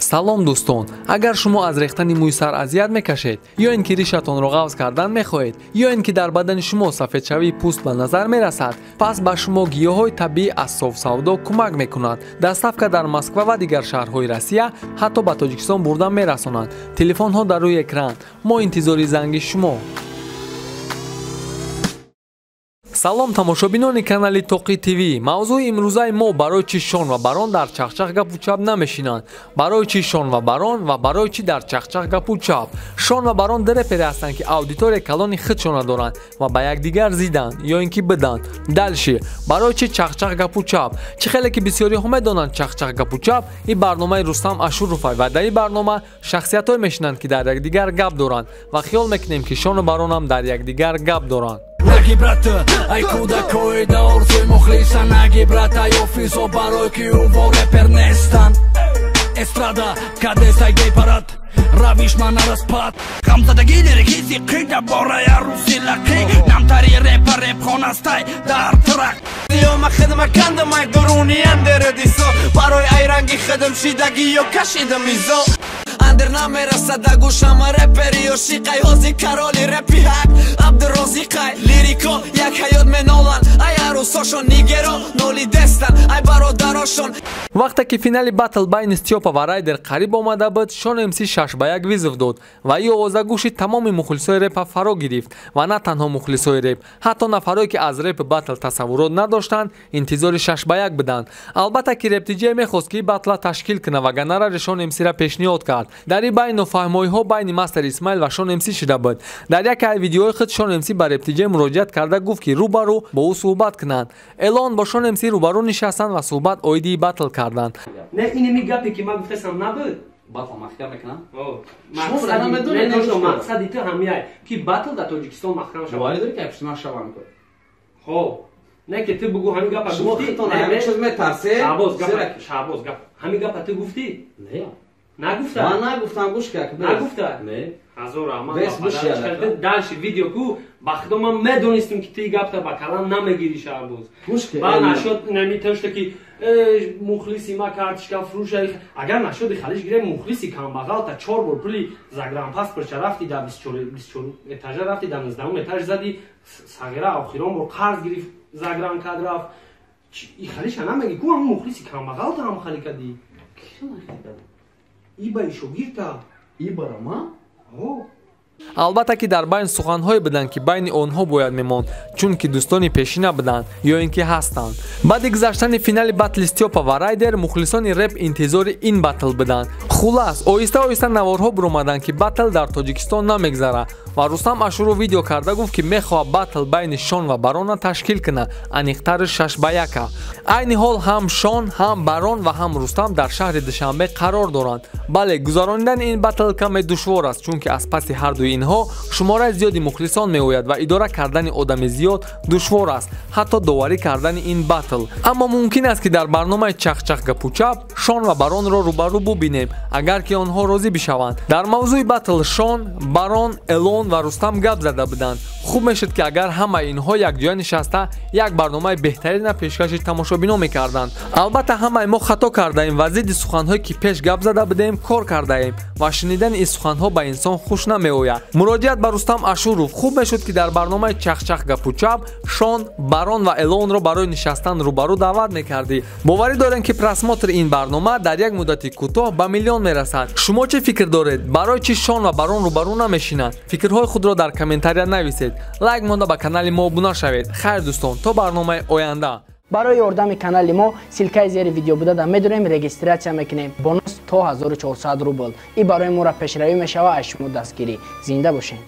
Салом дӯстон, агар шумо аз рехтани мӯи сар азият мекашед, ё ин ки ришатонро ғафз кардан мехоҳед, ё ин ки дар бадани шумо сафедшавии пӯст ба назар мерасад, пас ба шумо гиёҳҳои табиӣ аз Софсавдо кӯмак мекунад. Доставка дар Москва ва дигар шаҳрҳои Россия, ҳатто ба Тоҷикистон бурда мерасонанд. Телефонҳо дар рӯи экран. Мо интизори занги шумо. Салом тамошобинони канали Тоқи ТВ. Мавзӯи имрӯзаи мо барои чӣ Шон ва Барон дар Чахчах гапу чап намешинанд? Барои чӣ Шон ва Барон ва барои чӣ дар Чахчах гапу чап? Шон ва Барон ду репере ҳастанд, ки аудиторияи калони худшона доранд ва ба якдигар зиданд ё ин ки биданд. Дальше, барои чӣ Чахчах гапу чап? Чӣ хеле ки бисёриҳо медонанд, Чахчах гапу чап ин барномаи Рустам Ашуровай ва дар ин барнома шахсиятҳое мешинанд, ки дар якдигар гап доранд ва хиёл мекунем, ки Шону Баронам дар якдигар гап доранд. Наги брата, ай кӯдакҳои да орзуи мухлиса. Наги брата, ай офисо барои ки ӯво репер нестанд. Эстрада кадесай гей парад, равиш ман нараспад. Ғамзадагӣ лирики зиқӣ да бораи арӯси лақӣ. Намтари репа репхонастай дар трак. Ёма хидма кандам ай дуруни андера дисо. Барои ай ранги хидм шидагӣ ё кашидам изо. Андер намерасад да гӯшама репери ошиқай. Ҳози кароли репи ҳак Абдурозиқай. Лирико як ҳаёт меноланд. Ай арӯсошон нигеро нолидестанд. Ай бародарошон. Вақте ки финали батл байни Стёпа ва Райдер қариб омада буд, Шон МС 6-1 вызов дод ва ин овоза гӯши тамоми мухлисои репа фаро гирифт ва на танҳо мухлисои реп, ҳатто нафарое ки аз реп батл тасаввурот надоштанд, интизори 6-1 буданд. Албатта ки Рептиҷе мехост, ки батла ташкил кунад ва гонорари Шон МС-ра пешниҳод кард. Дар ин байн нофаҳмоиҳо байни Мастер Исмаил ва Шон МС шида буд. Дар яке аз видеоҳои худ Шон МС ба Рептиҷе муроҷиат карда гуфт, ки рӯ ба рӯ бо ӯ суҳбат кунанд. Элон бо Шон МС рӯбарӯ нишастанд ва суҳбат оиди батл карданд. Не, инеми гапе ки ман гуфтасам набуд. Батл маҳкам мекунам? Мақсади ту ҳамияй, ки батл дар Тоҷикистон маҳкам шавад. Боварӣ дорӣ, ки пушти ман шавам ку? Хо, не ки ту бугу ҳамин гапа гуфтӣ. Ҳамин чиз метарсе? Шаҳбоз гап, Шаҳбоз гап. Ҳамин гапа ту гуфтӣ? Не. Нагуфта? Ман нагуфтам, гӯш кар. Нагуфта? Не. Ҳазор раҳмат. Дальше видео ку, ба худо ман медонистам, ки ту гапта ба калам намегирӣ, Шаҳбоз. Ба нашод наметошта, ки мухлиси ма карточка фурӯша. Агар нашоди халиш гирем, мухлиси камбағалта чор бор пули загранпаспортша рафти, дар 24 этажа рафти, дар 19-ум этаж зади, сағира охирон бор қарз гирифт, загран кад рафт. И халиша намеги ку, ҳам мухлиси камбағалта ҳам хали кадӣ. Ибаи шогирта. Ибара ма? Албатта ки дар байн суханҳое буданд, ки байни онҳо бояд мемонд, чунки дӯстони пешина буданд ё ин ки ҳастанд. Баъди гузаштани финали батли Стёпа ва Райдер, мухлисони реп интизори ин батл буданд. Хулас, оҳиста оҳиста наворҳо буромаданд, ки батл дар Тоҷикистон намегзарад ва Рустам Ашуров видео карда гуфт, ки мехоҳад батл байни Шон ва Барона ташкил кунад, аниқтари 6-1. Айни ҳол ҳам Шон, ҳам Барон ва ҳам Рустам дар шаҳри Душанбе қарор доранд. Бале, гузаронидани ин батл каме душвор аст, чунки аз паси ҳардуи инҳо шумораи зиёди мухлисон меояд ва идора кардани одами зиёд душвор аст, ҳатто доварӣ кардани ин батл. Аммо мумкин аст, ки дар барномаи Чахчах гапучап Шон ва Баронро рӯбарӯ бубинем, агар ки онҳо розӣ бишаванд. Дар мавзӯи батл Шон, Барон, Элон ва Рустам гап зада буданд. Хуб мешуд, ки агар ҳамаи инҳо якҷоя нишаста як барномаи беҳтарина пешкаши тамошобино мекарданд. Албатта, ҳамаи мо хато кардаем ва зидди суханҳое, ки пеш гап зада будем, кор кардаем ва шунидани ин суханҳо ба инсон хуш намеояд. Муроҷиат ба Рустам Ашуров: хуб мешуд, ки дар барномаи Чахчах гапучап Шон, Барон ва Элонро барои нишастан рӯбарӯ даъват мекардӣ. Боварӣ дорем, ки просмотри ин барнома дар як муддати кӯтоҳ ба миллион мерасад. Шумо чӣ фикр доред? Барои чӣ Шон ва Барон рӯбарӯ намешинанд? Фикрҳои худро дар комментария нависед, лайк монда ба канали мо обуна шавед. Хайр, дӯстон, то барномаи оянда. Барои ёрдами канали мо ссылкаи зери видео буда медонем, регистрация мекунем, бонус то 1400 рубл. И барои моро пешравӣ мешава. Аз шумо дастгирӣ. Зинда бошед.